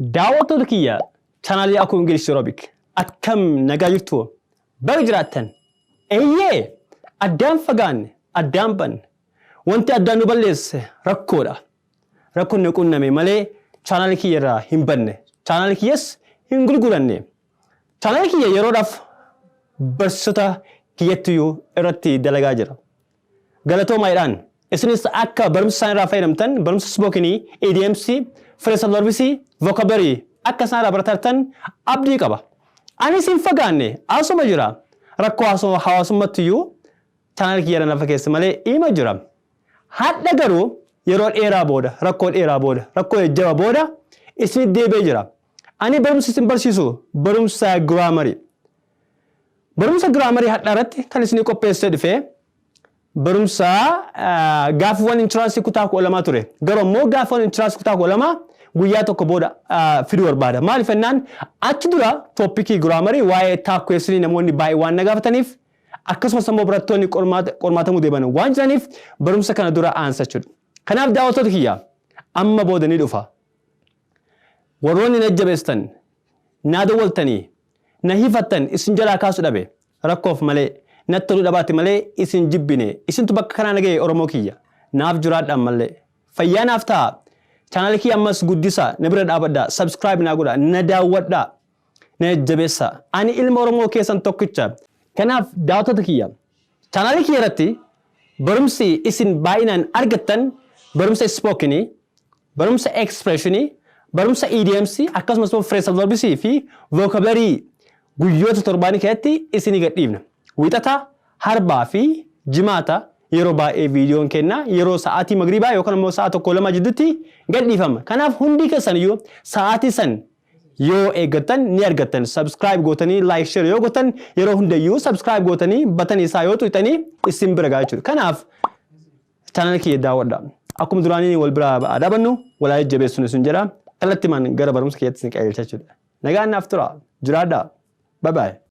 Daawwattoota kiyya chaanaalii Akuu English Aerobic, akkam nagaa jirtu? Baga jiraattan. Eeyyee, addaan fagaanne, addaan banne. Wanti addaan nu balleesse rakkoodha. Rakkoon nu qunname malee chaanaalii kiyya irraa hin banne. Chaanaalii kiyyas hin gurguranne. Chaanaalii kiyya yeroodhaaf barsiisota kiyyattiyyuu irratti dalagaa jira. Galatoomaadhaan isinis akka barumsa isaan irraa fayyadamtan, barumsa spokenii, idioms, phrasal verbs, vocabulary akka isaan irraa baratartan abdii qaba. Anis hin fagaanne, asuma jira. Rakkoo hawaasummattiyyuu chaanaalii kiyya lafa keessa malee ima jira. Hadha garuu yeroo dheeraa booda, rakkoo dheeraa booda, rakkoo jajjaba booda isin deebi'ee jira. Ani barumsa isin barsiisu barumsa grammarii. Barumsa grammarii hadhaa irratti kan isinii qopheessee dhufee barumsa gaaffiiwwan entrance kutaa 12 ture. Garuu immoo gaaffiiwwan entrance kutaa 12 guyyaa tokko booda fiduu barbaada. Maaliif jennaan, achi dura topicii grammarii waa'ee tag questionii namoonni baay'ee waan na gaafataniif, akkasumas immoo barattoonni qormaatamuu deeman waan jiraniif barumsa kana dura aansa jechuudha. Kanaaf daawwattoota kiyya, amma booda ni dhufa. Warroonni na jabeessan, naa dawwaltanii, na hifattan, isin jalaa kaasu dhabe rakkoof malee, natti toluu dhabaate malee isin jibbine. Isintu bakka kanaa na ga'e. Oromoo kiyya, naaf jiraadha, ammallee fayyaa naaf ta'a. Chaanaalii kiyya ammas guddisa, na bira dhaabadha, subscribe naa godha, na daawwadha, na jajjabeessa. Ani ilma Oromoo keessan tokkicha. Kanaaf daawwattoota kiyya, chaanaalii kiyya irratti barumsi isin baay'inaan argattan barumsa spokenii, barumsa expressionii, barumsa idioms, akkasumas immoo phrasal verbs fi vocabulary guyyoota torbaanii keessatti isinii gadhiifna. Wixata, harbaa fi jimaata yeroo baay'ee viidiyoon kenna yeroo sa'aatii magriibaa yookaan immoo sa'a 1 2 jidduutti gadhiifama. Kanaaf hundi keessan iyyuu sa'aatii san yoo eeggattan ni argattan. Subscribe gootanii, like, share yoo gootan, yeroo hundayyuu subscribe gootanii buttonii isaa yoo tuqxanii isin bira gahaa jechuudha. Kanaaf chaanala kiyya daawwadha. Akkuma duraanii wal biraa dhaabannu, walaa jajjabeessuun isin jedha. Kallattimaan gara barumsa kiyyatti isin qajeelcha jechuudha. Nagaan naaf tura. Jiraadha. Bye bye.